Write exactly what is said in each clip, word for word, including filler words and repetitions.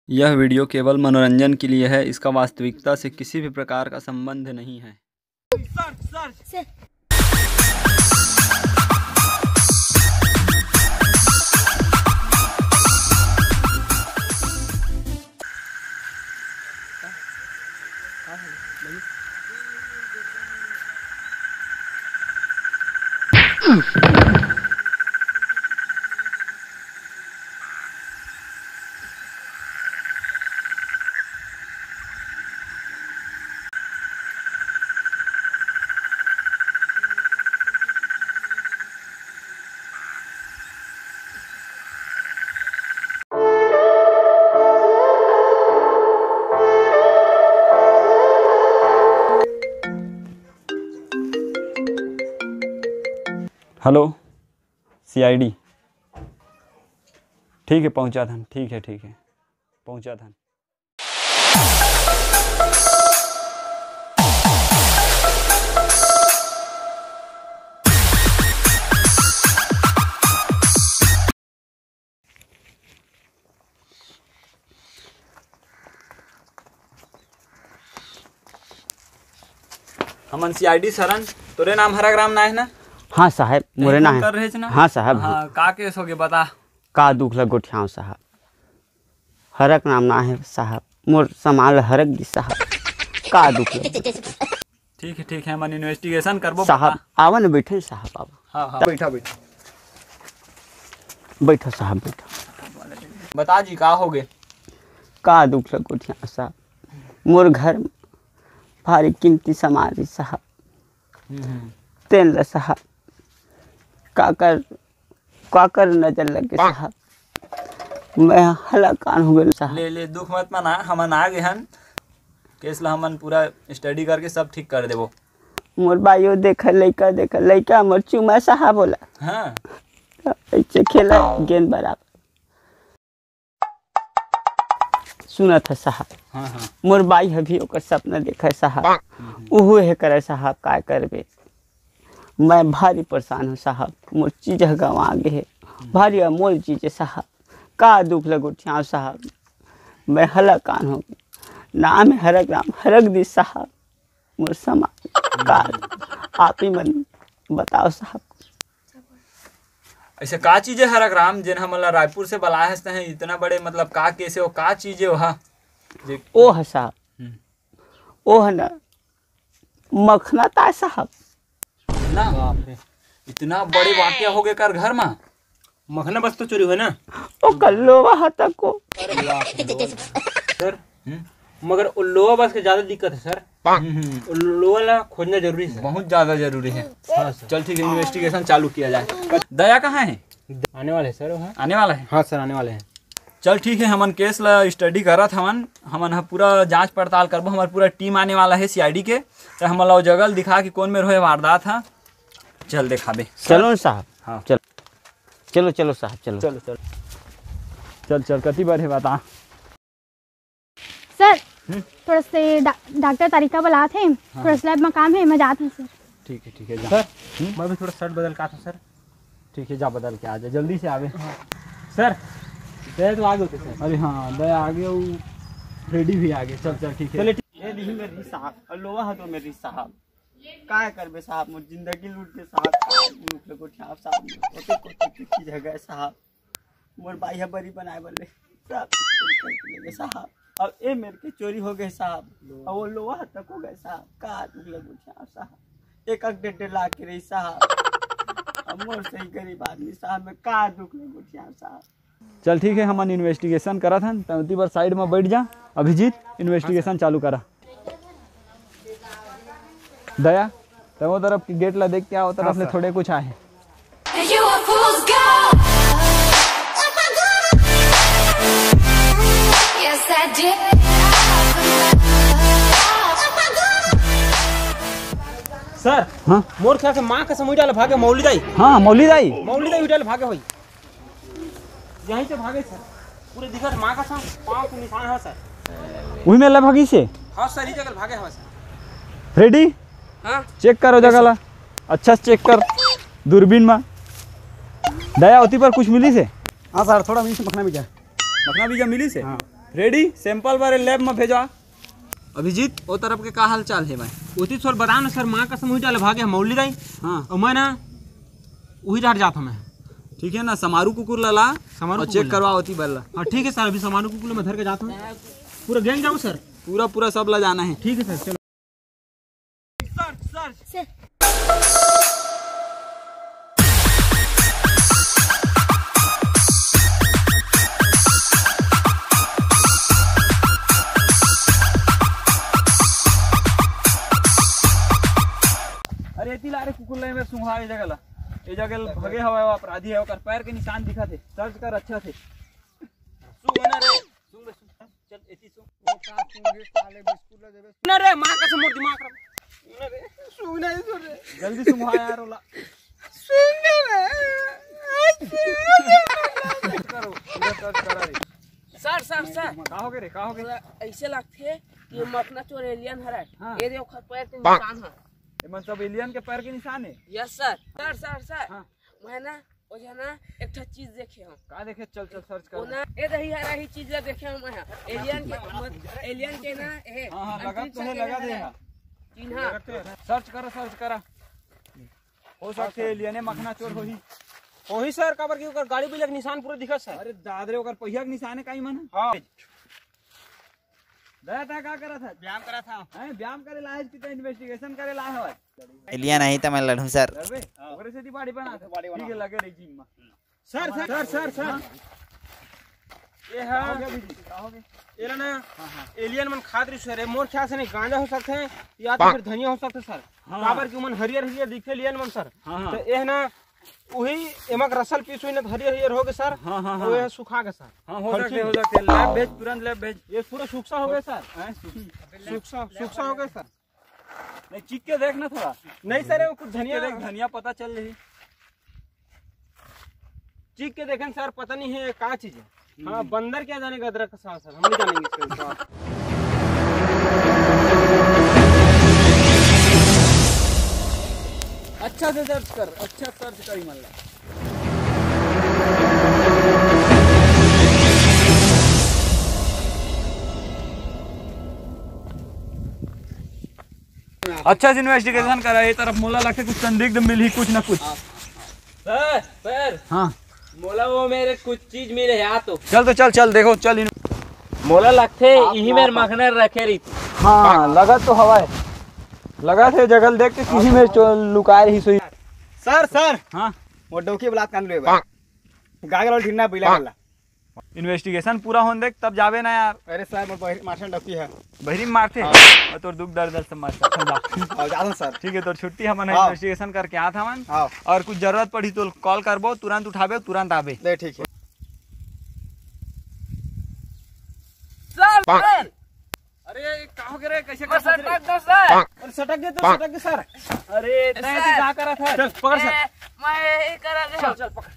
यह वीडियो केवल मनोरंजन के लिए है, इसका वास्तविकता से किसी भी प्रकार का संबंध नहीं है। Hello, CID. ठीक है, पहुँचा था। ठीक है, ठीक है, पहुँचा था। हमन सीआईडी सरन, तोरे नाम हरक राम ना है ना? हाँ साहब, मोरे नाम है। कर रहे ना? हाँ साहब, हाँ। हाँ, का केस होगे, बता। का दुख ल गोठियाव साहब, हरक नाम ना है साहब, मोर सामान ल हरक दिस साहब, का दुख ल। ठीक है, ठीक है, हमन इन्वेस्टिगेशन करबो साहब। बता। आवा न, बैठे साहब, आवा। हाँ, हाँ। बैठा, बैठा। बैठा साहब, बैठा। बता जी, का होगे? का दुख ल गोठियाव साहब, मोर घर म भारी कीमती सामान रहिस साहब। हम्म, हम्म। तेन ल साहब, काकर, काकर नजर लगे साहब, मैं हलाकान हो गेंव साहब। ले, ले, दुख मत मना, हमन आ गे हन, केस ला हमन पूरा स्टडी करके सब ठीक कर देबो। मोर बाइयो देखे, लइका देखे, लइका मोर चुमा साहब ओला। हाँ। ऐसे खेला गेंद बराबर। सुनत ह साहब, हाँ, हाँ। मोर बाई ह भी ओकर सपना देखे साहब, हम्म, हम्म। उहू हे करे साहब, काय करबे? मैं भारी परेशान हूँ साहब, मोर चीज ह गंवा गे हे, हम्म। भारी अमोल चीज हे साहब, का दुख ल गोठियाव साहब, मैं हलाकान हो गेंव। नाम हे हरक राम, हरक दिस साहब, मोर सामान का, आप ही मन बताओ साहब। ऐसे का चीज हे हरक राम, जेन हमन ला रायपुर से बलाए हस तहें, इतना बड़े, मतलब, का केस हे, वो का चीज हे, वो हा? जे ओ ह साहब, हम्म। ओ ह ना, मखना ताय साहब। ना, बाप रे। इतना बड़े वाकया हो गे कर घर मा? मखना बस तो चोरी होय ना? ओ कल्लो वहा तक को। सर, हम्म? मगर ओ लोहा बस के ज्यादा दिक्कत हे सर। हम्म, हम्म। ओ लोहा ला खोजना जरूरी हे सर। बहुत ज्यादा जरूरी हे। हाँ सर। चल ठीक हे, इन्वेस्टिगेशन चालू किया जाए। दया कहाँ हे? आने वाले हे सर, वो हे। आने वाला हे? हाँ सर, आने वाले हे। चल ठीक हे, हमन केस ला स्टडी करत हवन, हमन ह पूरा जांच पड़ताल करबो, हमर पूरा टीम आने वाला हे सीआईडी के, त हमन ला ओ जगह ल दिखा कि कोन मेर होय वारदात ह। चल देखाबे। चलो न साहब। हाँ। चलो। चलो, चलो साहब, चलो। चलो, चलो। चल, चल, कति बार हे बता। सर, हम्म? थोड़ा से डा-, डॉक्टर तारिका बलात हे, हाँ। थोड़ा से लैब में काम हे, मैं जात हूँ सर। ठीक हे, ठीक हे, जा। सर, हम्म? मैं भी थोड़ा शर्ट बदल के आत हूँ सर। ठीक हे, जा बदल के आ जा, जल्दी से आवे। हाँ। सर, दया तो आ गे होते सर। अरे हाँ, दया आ गे, वो फ्रेडी भी आ गे। चल, चल, ठीक हे। चले, ठीक। ये नहीं मेरी साहब, और लोहा तो मेरी साहब। काय करबे साहब, मोर जिंदगी लूट दे साहब, काय मुख ले गोठियाव साहब, ओते कोते की जगह साहब, मोर बाई ह बरी बनाए बर ले साहब, चोरी करके ले गे साहब। अब ए मेर के चोरी हो गे साहब, अब वो लोहा तक हो गे साहब, का मुख ले गोठियाव साहब, एक एक डेढ़ डेढ़ लाख के रही साहब। अब मोर सही गरीब आदमी साहब, मैं का दुख ले गोठियाव साहब। चल ठीक हे, हमन इन्वेस्टिगेशन करत हन, त ओती बर साइड म बैठ जा। अभिजीत, इन्वेस्टिगेशन चालू करा। दया, त वो तरफ के गेट ला देख के आ, वो तरफ हाँ, ले सर। थोड़े कुछ आहे। You a fool's gold. Yes, I did. Sir, हाँ? मोर ख्याल से माँ कसम उही डाले भागे मौली दाई। हाँ, मौली दाई। मौली दाई उही डाले भागे होही। यहीं से भागे सर, पूरे दिखत माँ कसम, पाँव के निशान हे सर। उही मेर ले भागिस हे? हाँ सर, इही जगह भागे हवय सर। फ्रेडी, हाँ। चेक कर ओ जगह ला, अच्छा से चेक कर दूरबीन मा। दया, ओती बर कुछ मिलिस हे? हाँ सर, थोड़ा मिलिस हे, मखना बीजा। मखना बीजा मिलिस हे? हाँ। रेडी, सैंपल बारे लैब में भेजवा। अभिजीत, ओ तरफ के का हाल चाल हे भाई? ओती छोर बता ना सर, माँ कसम हुई जाले भागे हम मौली दाई। हाँ। और मैं ना उही डहर जात हूँ मैं। ठीक है ना, समारू कुकुर ला ला समारू और कुकुर चेक ला। करवा ओती बर ला। हाँ ठीक है सर, अभी समारू कुकुर मैं धर के जात हूँ। पूरा गैंग जाऊँ सर? पूरा पूरा सब ला जाना है। ठीक है सर, चलो। अरे एती ला रे कुकुर ला, मैं सुंघा ए जगह ला। ए जगह भगे हवा, वो अपराधी है, ओकर पैर के निशान दिखा थे। सर्च कर अच्छा से। सुन ना रे, सुन बे, सुन। चल एती सुन। ना रे, माँ कसम मोर दिमाग खराब। ना रे, सुन ना रे। जल्दी सुंघा यार ओला। सुन ना रे। करो, इधर सर्च करा रे। Sir, sir, sir. का हो गे रे, का हो गे? ऐसे लगथे कि मखना चोर एलियन हरे। हाँ। ये देखो, पैर के निशान है। ये मन सब एलियन के पैर के निशान है? Yes sir. Sir, sir, sir. हाँ। मैं ना, ओ जना एक ठो चीज देखे हूँ। का देखे? चल, चल, सर्च कर। ओ ना, ए रही है, रही चीज ला देखे हूँ मैं। एलियन के, मत-, एलियन के ना, ए, हाँ, हाँ, लगा अंतरिक्ष तो है, के लगा ना दे है। हाँ। चिन्हा। लगा तो है। सर्च करा, सर्च करा। हो सकथे एलियन है, मखना चोर होही। होही सर, काबर कि ओकर गाड़ी बिल के निशान पूरा दिखत सर। अरे दादरे, ओकर पहिया के निशान है काई मन? हाँ। दया, तैं का करत हस? व्यायाम करत हंव। हैं, व्यायाम करे ला हस कि तैं इन्वेस्टिगेशन करे ला हवस? एलियन आही त मैं लड़हूं सर। लड़बे? हाँ। ओकरे सेती बॉडी बना। बॉडी बना। ठीक है, लगे रही जिम में। Sir, sir, sir, sir, sir. हाँ। ये का हो है, गया बीजी? का हो गया? ये ना, हाँ, हाँ। एलियन मन खात रही सर, ये मोर ख्याल से नहीं, गांजा हो सकते हैं या तो फिर धनिया हो सकते सर। हाँ। काबर कि मन हरियर हरियर दिखे एलियन मन सर। हाँ, हाँ। तो ये ना, वही एमक रसल पीस हुई ना, तो हरियर हरियर हो गए सर। हाँ, हाँ, हाँ। वो ये सुखा गए सर। हाँ, हो सकते, हो सकते। लैब भेज, तुरंत लैब भेज। ये पूरा सूखा हो गया सर। हैं? सूखा, सूखा हो गया सर। नहीं, चीख के देख ना थोड़ा। नहीं सर, वो कुछ धनिया देख, धनिया पता चल रही। चीख के देखें सर, पता नहीं है का चीज है। हाँ, हम्म। बंदर क्या जाने का अदरक का साग सर, हम नहीं जानेंगे इसका स्वाद। अच्छा से सर्च कर, अच्छा सर्च कर, इमन ला। अच्छा से इन्वेस्टिगेशन करा, ये तरफ मोला लगथे कुछ संदिग्ध मिलही, कुछ ना कुछ। Sir, sir. हाँ। मोला वो मेर कुछ चीज मिले या तो। चल तो चल, चल, देखो, चल इन- मोला लगथे आप इही ना मेर आप। मखना रखे रही थी। हाँ, लगा तो हवा है। लगा थे जगह देख के किसी में चो-, लुकाए रही सोई। Sir, sir. हाँ। वो डौकी बलात कान ले बा। गागल और ढिन्ना बिला गला। इन्वेस्टिगेशन पूरा होन देख, तब जाबे ना यार। अरे सर, मोर बहिरी मारसन डौकी है। बहिरी में मारथे? हाँ। और तोर दुख दर्द सब मारथे, जा। हाँ, जाथन सर। ठीक है, तोर छुट्टी हमन हाँ। इन्वेस्टिगेशन करके आत हमन। हाँ। और कुछ जरूरत पड़ी तो कॉल करबो, तुरंत उठाबे, तुरंत आबे। ले, ठीक है। Sir, sir. अरे, ये का हो गया रे? कैसे ओ, कर सटक दो, सर। अरे, सटक दे तो, सर। सटक दे, सर। अरे, तैं सर। तो का करा था? चल, पकड़, सर। ए, मैं यही करा दे। चल, चल, पकड़।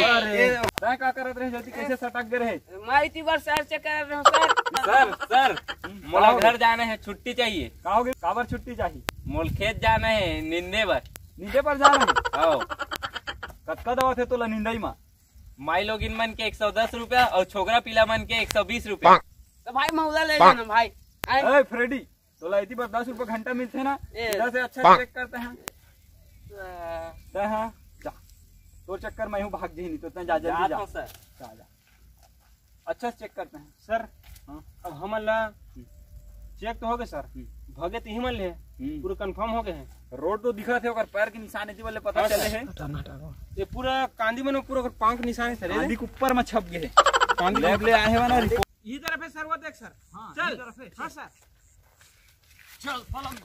अरे, तैं का करत रहे? जल्दी कैसे सटक गए रहे? मैं इतनी बार सर से कर रहा हूँ, सर। सर, सर, मोला घर जाना है, छुट्टी चाहिए। का हो गया? काबर छुट्टी चाहिए? मोल खेत जाना है, निंदे बर। निंदे बर जाना है? आओ। कतका दवा थे तोला निंदाई मा? माई लोगिन मन के एक सौ दस रुपया और छोकरा पीला मन के एक सौ बीस रुपया। तो भाई, मौला ले लेना भाई। आए। ए, फ्रेडी, तोला इतनी बार दस रुपया घंटा मिलथे ना, ए। इधर से अच्छा चेक करते हैं। आ। दे हाँ, जा। तोर चक्कर में हूँ भाग जही नहीं, तो इतना जा जल्दी जा। जा तो सर। जा, जा। अच्छा से चेक करते हैं। सर, हाँ। अब हमन ला हम्म। चेक तो हो गए सर, हम्म। भगे तो इही मन ले, हम्म। पूरा कंफर्म हो गए हैं। रोड तो दिखा थे, ओकर पैर के निशान इतनी वाले पता हाँ चले सर। हैं। हटा ना, हटा ना। ये पूरा कांदी मन में पूरा ओकर पाँव के निशान है सर, ये कांदी दे। के ऊपर में छप गए हैं। कांदी लैब ले आए हैं ना, रिपोर्ट। इही तरफ है सर, वो देख सर। हाँ, चल। इही तरफ है। हाँ सर। चल, follow me।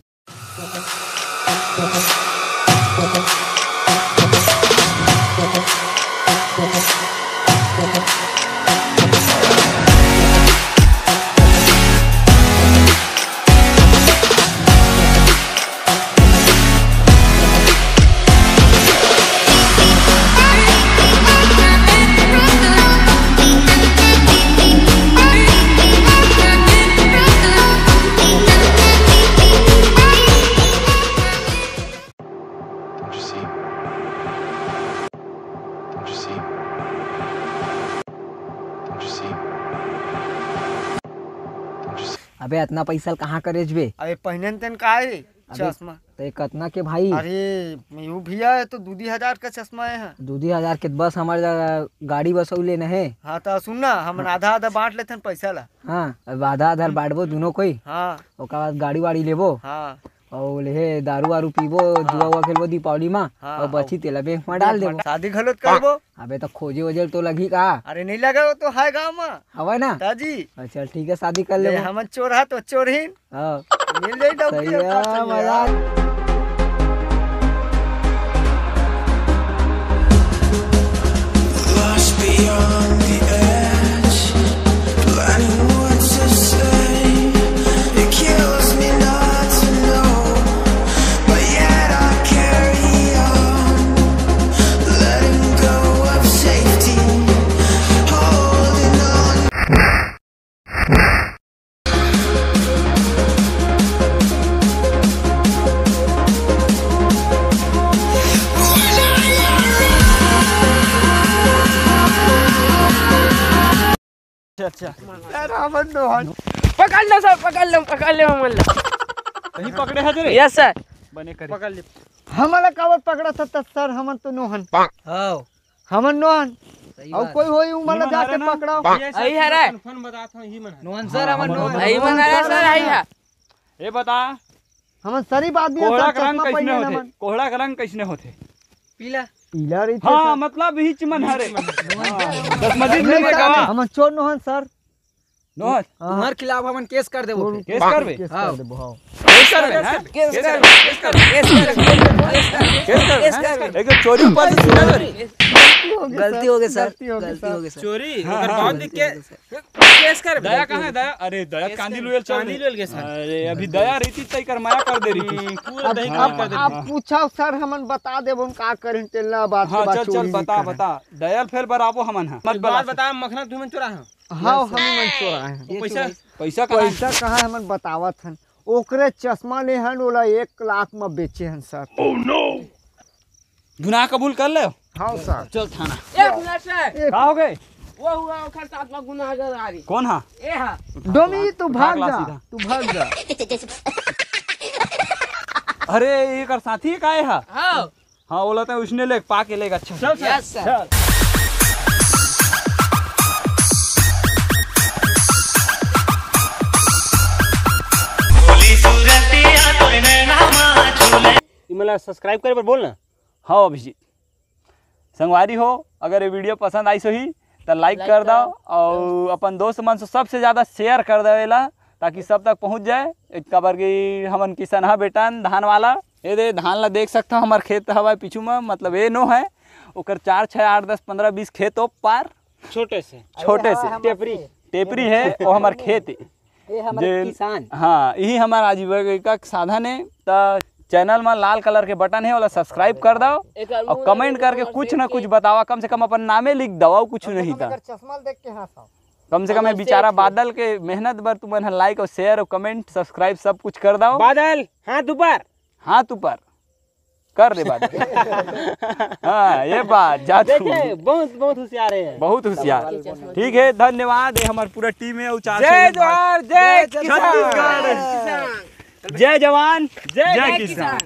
अबे, अतना पैसा ल कहाँ करे जबे? अबे, पहिने तेन का हे? अबे, चश्मा। ते कतना के भाई? अरे, यू भैया, ये तो दू दी हजार का चश्मा हे। दू दी हजार के बस हमर गाड़ी बस अउ लेना हे। हाँ, तो सुन ना, हमन हाँ। आधा आधा बांट लेथन पैसा ला। हाँ, अब आधा आधा हम्म। बांटबो दुनों कोई। हाँ। ओकर बाद गाड़ी वाड़ी लेबो। हाँ। अउ लेहे दारू वारू पीबो, हाँ। जुआ उआ खेलबो दीपावली मा, हाँ, अउ बची तेला बैंक मा डाल देबो। शादी घलो त करबो। अबे, तो खोजे वोजे तो लगही का? अरे, नहीं लगा, वो तो है गाँव मा। हवय ना? ताजी। अच्छा, ठीक है, शादी कर ले, लेबो। हमन चोर हा तो चोर ही। हाँ। मिल जाई डौकी सही और है, खर्चा मिला। मजाक। Lost beyond the edge, planning what to say. It kills me not to know, but yet I carry on. Letting go of safety, holding on. अच्छा, अच्छा। यार, हमन नोहन। पकड़ लो सर, पकड़ लो, पकड़ लो हमन ला। कहीं पकड़े हस रे? Yes sir. बने करे। पकड़ ले। हमन ला काबर पकड़त हस त सर, हमन तो नोहन। हाँ। हमन नोहन। सही अउ बात। कोई होई, उमन ला जाके पकड़ाओ। यही हरे। कन्फर्म बतात हूँ, यही मन हरे। नोहन सर, हमन नोहन। यही मन हरे सर, यही है। ये बता, हमन शरीफ आदमी हन कोहड़ा सर, के रंग चश्मा कैसने पहिरे होथे? हमन। कोहड़ा के रंग कैसने होथे? पीला। पीला रहिथे हाँ, सर। मतलब इही चिमन हरे। हाँ, दस मजीद नहीं में सर, का? हमन चोर नोहन सर। नोहन। हाँ। तुम्हार खिलाफ हमन केस कर देबो फिर। केस करबे? केस हाँ। कर देबो, हाँ। केस करबे, हाँ? केस करबे, केस करबे, केस करबे, केस करबे, केस करबे, केस हाँ? करबे। एक तो चोरी ऊपर से सीधा चोरी। गलती हो गई सर, गलती हो गई सर, गलती हो गई सर। चोरी, हाँ, ओकर हाँ। बाद भी के-, केस करबे। दया कहाँ है, दया? अरे, दया केस कांदी करबे। लुएल चल कांदी रही। लुएल के सर। अरे, अभी दया रहितिस त एकर मया कर दे रहितिस। हम्म, पूरा दही अब, खाली कर दे। अब पूछव सर, हमन बता देबो, हम का करेन, तेला बात के हाँ, बाद चल, चल, चोरी बता, नहीं करन। बता। दया ल फेर बराबो हमन ह। मत एक बात बला। बता, मखना तुमन चोरा है? हाँ, यस, सर। हम मन चोराए हन। वो ये पैसा? चोरी। पैसा कहाँ है? पैसा कहाँ है, हमन बतावत हन। ओकरे चश्मा ले हन, ओला एक लाख म बेचे हन सर। Oh no! गुनाह कबूल कर ले। हाँ सर। चल थाना। ए गुनाह सर। ए का हो गए? वो हुआ ओकर साथ में गुनाहगार आ रही। कौन हा? ए हा। डोमी, तू भाग जा, सीधा। तू भाग जा। अरे, एकर साथी का ए हा? हाँ। हाँ, ओला तो उसने ले, पा के लेगा, अच्छा। चल, चल। Yes, sir. चल। ये मतलब सब्सक्राइब करे बर बोल ना। हाँ, अभिजीत। संगवारी हो, अगर ये वीडियो पसंद आइस होही, त लाइक लाइक कर दव करो। अउ अपन दोस्त मन से सबसे ज्यादा शेयर कर दव एला, ताकि सब तक पहुंच जाए। काबर कि हमन किसनहा बेटन धान वाला, ये दे धान ला देख सकथव, हमर खेत हवय पीछू म, मतलब ये नो है, ओकर चार, छः, आठ, दस, पन्द्रह, बीस खेत ओ पार। छोटे से। छोटे अरे से। हाँ, हमर टेपरी। से। टेपरी है, वो हमर खेत ए। ये हमर जे किसान। हाँ, यही हमर आजीविका के साधन है। त चैनल म लाल कलर के बटन है, ओला सब्सक्राइब कर दव एक अउ कमेंट करके कुछ ना कुछ बतावा, कम से कम अपन नामे लिख दव, अउ कुछ नहीं त। अगर चश्मा देख के हंसाओ। कम से कम ये बेचारा बादल के मेहनत बर तुमन ह लाइक अउ शेयर अउ कमेंट, सब्सक्राइब सब कुछ कर दव। बादल, हाथ ऊपर। हाथ ऊपर। कर दे बात। हाँ, ये बात, जा तू। देखे, बहुत, बहुत होशियार है। बहुत होशियार। ठीक है, धन्यवाद, ये हमर पूरा टीम है, अउ चार जय सौ जोहार, जय जय किसान। छत्तीसगढ़। जय जवान, जय जय किसान। किसान।